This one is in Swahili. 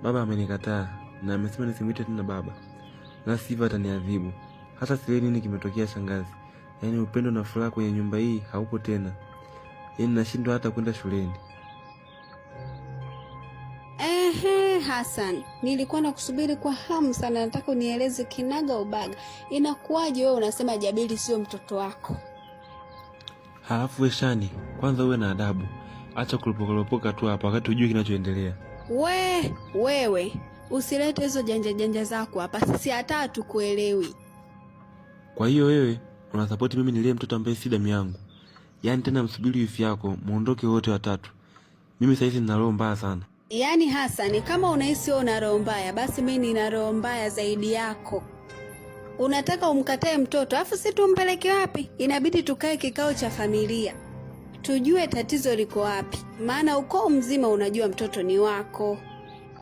Baba amenikataa na amesema nisimwite tena baba, la sivyo ataniadhibu. Hata sielewi nini kimetokea shangazi. Yaani upendo na furaha kwenye nyumba hii haupo tena, yaani nashindwa hata kwenda shuleni. Ehe, Hassan, nilikuwa nakusubiri kwa hamu sana, nataka unieleze kinaga ubaga, inakuwaje wewe unasema Jabili sio mtoto wako? Halafu we Shani, kwanza uwe na adabu, acha kulopokalopoka tu hapa wakati hujui kinachoendelea. We wewe, usilete hizo janja janja zako hapa, sisi hata hatukuelewi. Kwa hiyo wewe unasapoti mimi nilie mtoto ambaye si damu yangu? Yaani tena msubiri wifi yako muondoke wote watatu. Mimi saizi nina roho mbaya sana. Yaani Hassan, kama unahisi wewe una roho mbaya, basi mimi nina roho mbaya zaidi yako. Unataka umkatae mtoto afu si tumpeleke wapi? Inabidi tukae kikao cha familia tujue tatizo liko wapi, maana ukoo mzima unajua mtoto ni wako.